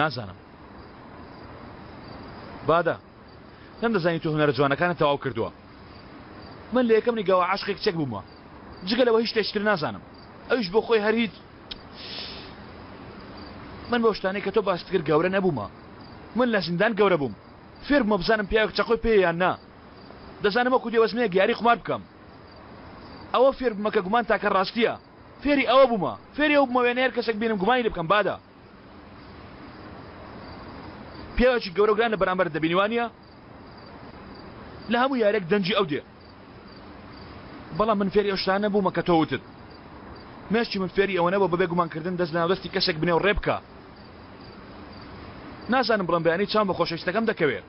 نازانم بادە نەمدەزانی تۆ هونەرە جوانەکانت تەواو کردووە من لە یەکەم نیگاوە عاشقی کچێک بوومە جگە لەوە هیچ شتێکی تر نازانم ئەویش بۆ خۆی هەر هیچ من بەو شتانەی کە تۆ باست کرد گەورە نەبوومە من لە زیندان گەورە بووم فێر بوومە بزانم پیاوێک چەقۆی پێیە یان نا دەزانم وەکو دێوەزمەیەک یاری قومار بکەم ئەوە فێر بوومە کە گومان تاکە ڕاستییە فێری ئەوە بوومە فێری ئەو بوومە وێنەی هەر کەسێک بینم گومانی لێ بکەم بادە پیاوێکی گەورە و گران لە بەرامبەرت دەبینی وانییە؟ لە هەموو یاریەک دەنگی ئەو دێ بەڵام من فێری ئەو شتانە نەبوومە کە تۆ وتت مێشکی من فێری ئەوە نەبووە بەبێ گومانکردن دەست لەناو دەستی کەسێک بنێ و ڕێ بکا نازانم بڵێم بەیانی چاوم بە خۆشەویستەکەم دەکەوێ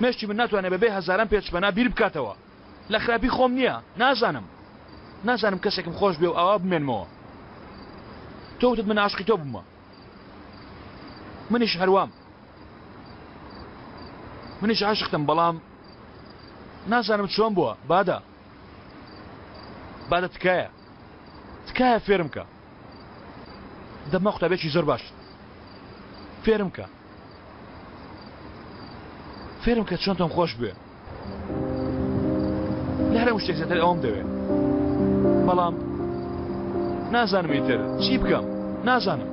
مێشکی من ناتوانێت بەبێ هەزاران پێچپەنا بیر بکاتەوە لە خراپی خۆم نییە نازانم نازانم کەسێکم خۆش بێ و ئاوا بمێنمەوە تۆ وتت من عاشقی تۆ بوومە منیش هەروام منیش عاشقتم بەڵام نازانم چۆن بووە بادە بادە تکایە تکایە فێرم کە دەبمە قوتابێکی زۆر باش فێرم کە فێرم کە چۆن تۆم خۆش بوێ لە هەر هەموو شتێک زیاتر ئەوەم دەوێ بەڵام نازانم ئیتر چی بکەم نازانم.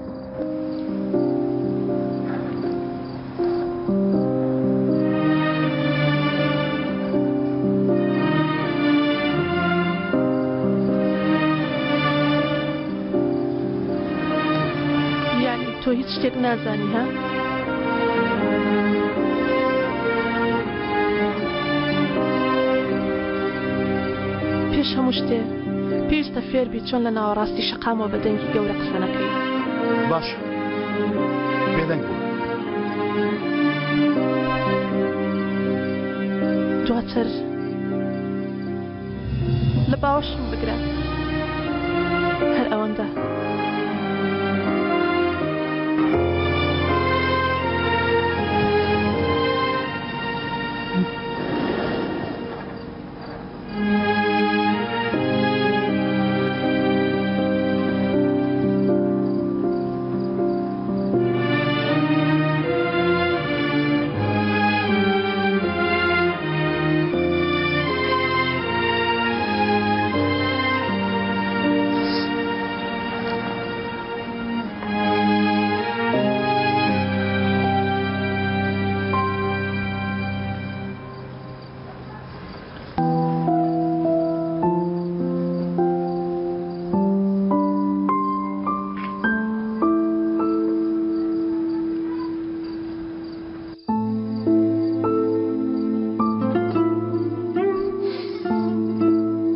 یانی تۆ هیچ شتێک نازانی ها؟ پێش هەموو شتێ پێویستە فێربی چۆن لە ناوەڕاستی شەقامەوە بە دەنگی گەورە قسە نەکەی. باشە بێدەنگ بوو. دواتر لە باوەشم بگرە هەر ئەوەندە.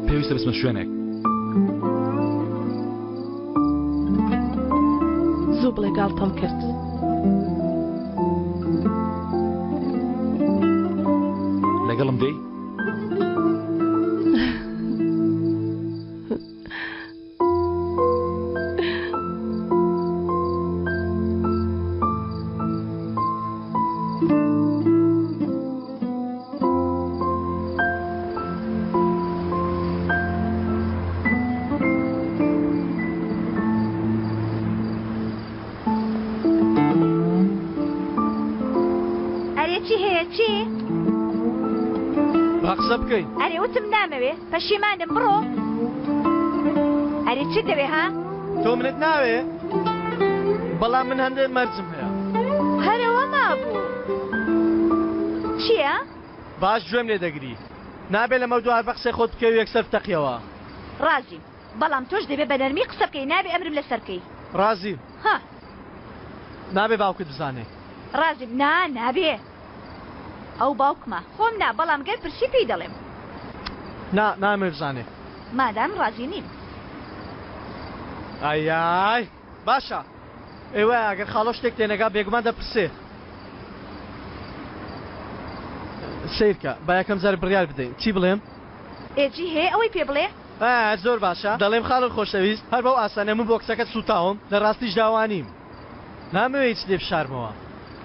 پێویستە بچمە شوێنێک. زوو بڵێ گاڵتەم کرد. لەگەڵم دێی؟ ئەرێ چی هەیە چی؟ با قسە بکەین. ئەرێ وتم نامەوێ پەشیمانم بڕۆ. ئەرێ چیت دەوێ ها؟ تۆ منت ناوێ؟ بەڵام من هەندێ مەرجم هەیە. هەر ئەوە مابوو. چییە؟ باش گوێم لێ دەگری. نابێ لەمەودوا هەر بە قسەی خۆت بکەی و یەکسەر بتەقیەوە. ڕازیم. بەڵام تۆش دەبێ بە نەرمی قسە بکەی نابێ ئەمرم لەسەر بکەی. ڕازیم. ها. نابێ باوکت بزانێ. ڕازیم. نا نابێ. ئەو باوکمە. خۆم نا بەڵام گەر پرسی پێی دەڵێم. نا نامەوێ بزانێ. مادام ڕازی نیم. ئایای باشە ئێوە ئەگەر خاڵۆ شتێک تێنەگا بێگومان دەپرسێ. سەیرکە با یەکەم جار بڕیار بدەین چی بڵێم؟ ئێ چی هەیە ئەوەی پێ بڵێ. ئا زۆر باشە دەڵێم خاڵۆی خۆشەویست هەر بەو ئاسانە من بۆ کچەکەت سووتاوم لە ڕاستیشدا وانیم نامەوێ هیچ لێ بشارمەوە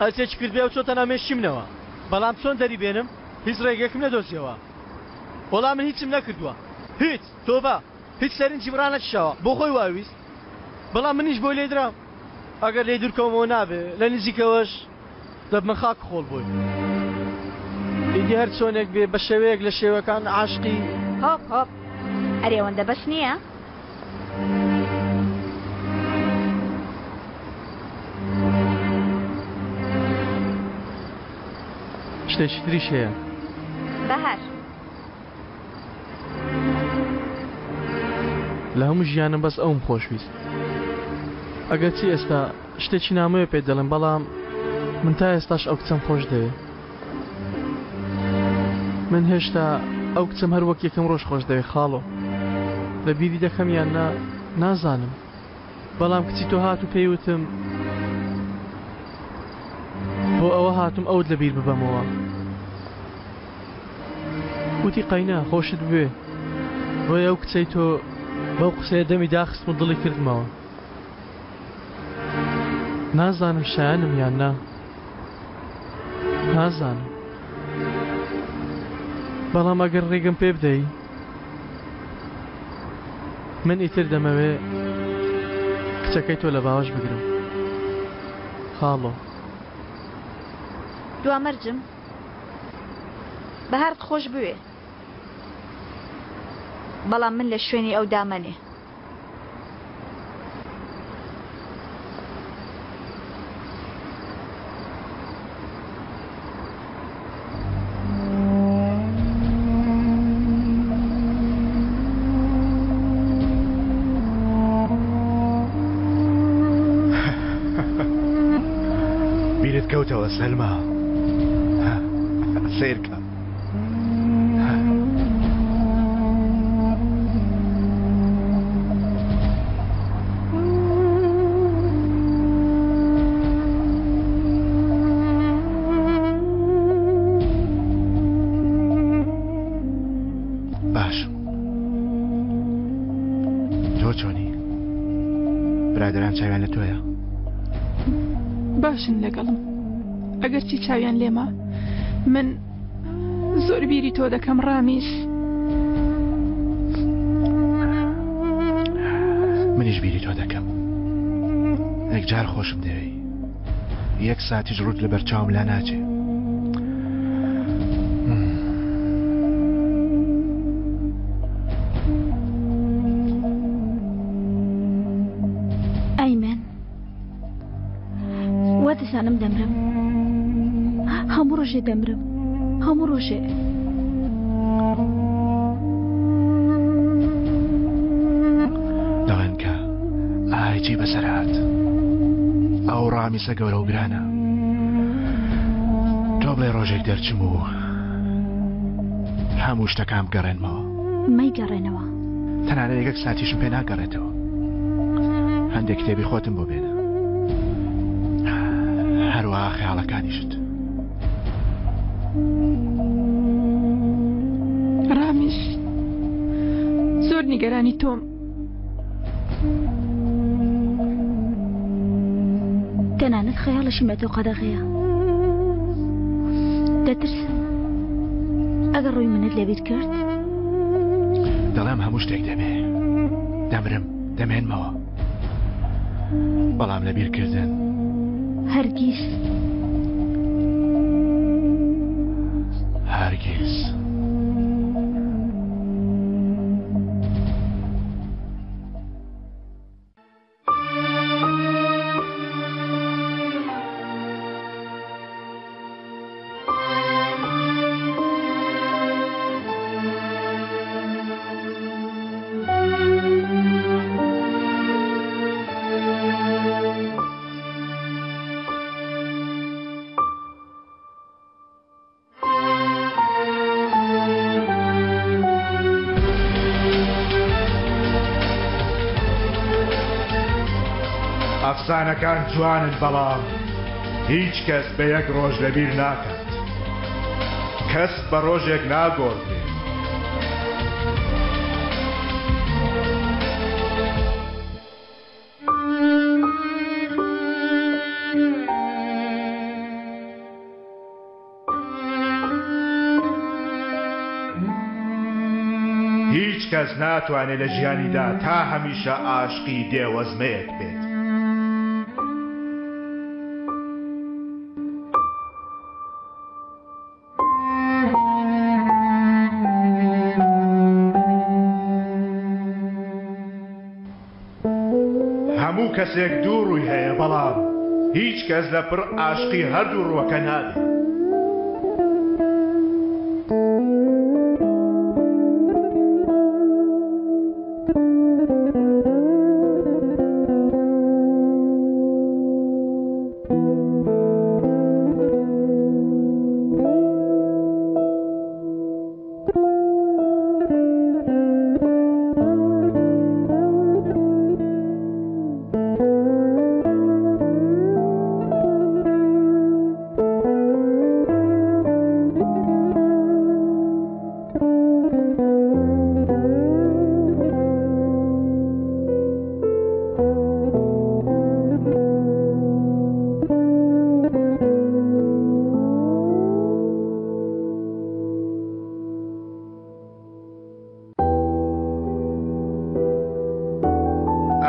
هەرچێکی کردبێ ئەو چۆتە ناو مێشکی منەوە بەڵام چۆن دەری بێنم هیچ ڕێگەیەکم نەدۆزیەوە وەڵا من هیچم نەکردووە هیچ تۆبە هیچ سەرنجیم ڕانەکیشاوە بۆ خۆی وا ویست بەڵام منیش بۆی لێدرام. ئەگەر لێی دوورکەومەوە نابێ، لە نزیکەوەش دەبمە خاک و خۆڵ بۆی. ئیدی هەر چۆنێک بێ بە شێوەیەک لە شێوەکان عاشقی. هۆپ هۆپ، ئەرێ ئەوەندە بەس نییە؟ شتێکی تریش هەیە. بەهار. لە هەموو ژیانم بەس ئەوم خۆشویست. ئەگەرچی ئێستا شتێکی نامۆیە پێت دەڵێم بەڵام من تا ئێستاش ئەو کچەم خۆش دەوێ. من هێشتا ئەو کچەم هەر وەک یەکەم ڕۆژ خۆش دەوێ خاڵۆ. لە بیری دەکەم یان نا نازانم. بەڵام کچی تۆ هات و پێی وتم بۆ ئەوە هاتوم ئەوت لە بیر ببەمەوە. وتی قەینا خۆشت بوێ. بۆیە ئەو کچەی تۆ بەو قسەیە دەمی داخستم و دڵی کردمەوە. نازانم شایەنم یان نا. نازانم. بەڵام ئەگەر ڕێگەم پێ بدەی من ئیتر دەمەوێ کچەکەی تۆ لە باوەش بگرم. خاڵۆ. دوا مەرجم بەهارت خۆش بوێ بەڵام من لە شوێنی ئەو دامەنێ. بیرت کەوتەوە سەلما سەیرکە باشم تۆ چۆنی برادران چاویان لە تۆیە باشن لەگەڵم ئەگەرچی چاویان لێمە من زۆر بیری تۆ دەکەم ڕامیس. منیش بیری تۆ دەکەم یەکجار خۆشم دەوێی یەک ساتیش ڕوت لە بەرچاوم لا ناچێ. ئەیمەن وا دەزانم دەمرم هەموو ڕۆژێ دەمرم هەموو ڕۆژێ دەڵێن کە ئای چی بەسەر هات ئەو ڕامیسە گەورە و گرانە تۆ بڵێ ڕۆژێک دەرچم و هەموو شتەکان بگەڕێنمەوە مەیگەڕێنەوە تەنانەت یەک ساتیشم پێ ناگەڕێتەوە هەندێک کتێبی خۆتم بۆ بێنە هەروەها خەیاڵەکانیشت ڕامیش زۆر نیگەرانی تۆم تەنانەت خەیاڵشم لە تۆ قەدەغەیە دەترسم ئەگەر ڕووی منت لەبیر کرد دەڵێم هەموو شتێک دەبێ دەمرم دەمێنمەوە بەڵام لەبیرکردن هەرگیز هەرگیز. ئەفسانەکان جوانن بەڵام هیچ کەس بە یەک ڕۆژ لەبیر ناکات. کەس بە ڕۆژێک ناگۆڕدرێ. هیچ کەس ناتوانێت لە ژیانیدا تا هەمیشە ئاشقی دێوەزمەیەک بێت. کەسێک دوو ڕووی هەیە بەڵام هیچ کەس لە پڕ عاشقی هەردوو ڕووەکە نابێ.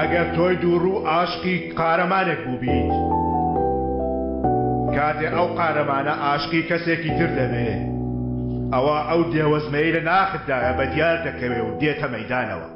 ئەگەر تۆی دووڕوو عاشقی قارەمانێک بووبیت، کاتێ ئەو قارەمانە عاشقی کەسێکی تر دەبێ، ئەوا ئەو دێوەزمەی لە ناختدایە بەدیار دەکەوێ و دێتە مەیدانەوە.